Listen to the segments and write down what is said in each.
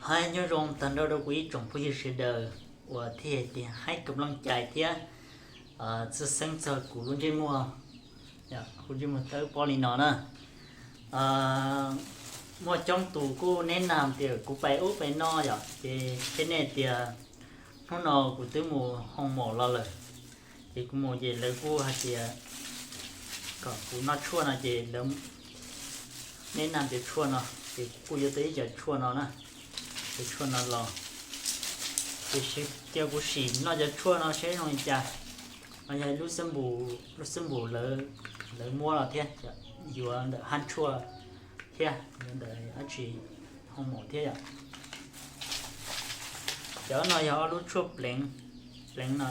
Hais nyob zoo tag nrho rau kuv ib tsoom phooj ywg sawv daws uas thiaj hais tias haib kab looj cai thiab txhawb xeeb txog kuv lub ntsej muag, kuv ntsej muag tawb pob li no na. Muaj coob tus kuj neb nam tias kuv pais ub pais no yom, ces thiab nej tias hnub no kuv twb mus hoo mom los lawm. Ces kuv mus ces lawv kuj hais tias kom kuv noj tshuaj no ces lawv, neb nam tias tshuaj no, ces kuv kuj yuav tau ib co tshuaj no na, cov tshuaj no los. Tiam sis cia kuv sim noj cov tshuaj no seb zoo li cas. No yog lub xab npum, lub xab npum lawv muab los thiab, yuav ntawm hab tshuaj thiab yuav ntawm dab tsi, hoo mom thiab yom. Cov no yog ob lub tshuaj pleev, pleev no.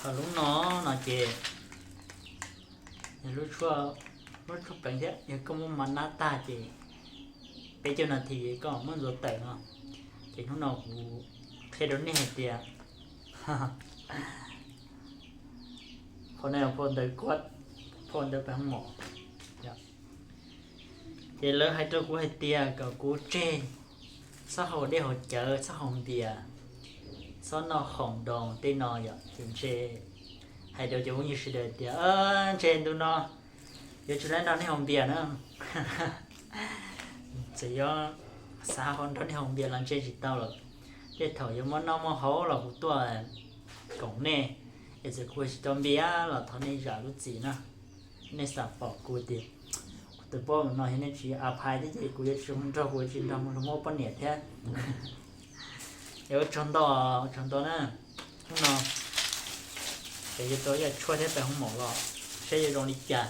Ho lub no, no ces yog lub tshuaj pleev thiab, yog koj muab mas nab tag ces peb caug nas this koj muab ntxuav tawm no. Ces hnub no kuv qhia rau nej hais tias phau no, phau ntawv kuv, phau ntawv pem hoo mom. Ces lawv hais rau kuv hais tias kom kuv tseg txhob haus dej haus cawv, txhob haus npias, txhob noj khoom doos tej no yom. Ces ntshe hais rau cov phooj ywg sawv daws tias ntshe ntu no yuav tsis nrog nej haus npias na. Txawm yuav xav nrog nej haus npias los ntshe tsis tau lawm. Tej thaum yuav muaj noj muaj haus los kuv tuaj koom nej, es txawm kuv tsis tau npias los thov nej zam lub txim na. Nej xav pom kuv tias kuv tus poj no yog nej tsis a phai thiab ces kuv yuav tsis nrog, kuv yuav tsis nrog mus muab poj niam thiab. Es ua tsaug ntau, ua tsaug ntau na. Hnub no ces yuav tau ib co tshuaj thiab pem hoo mom los seb yuav zoo li cas.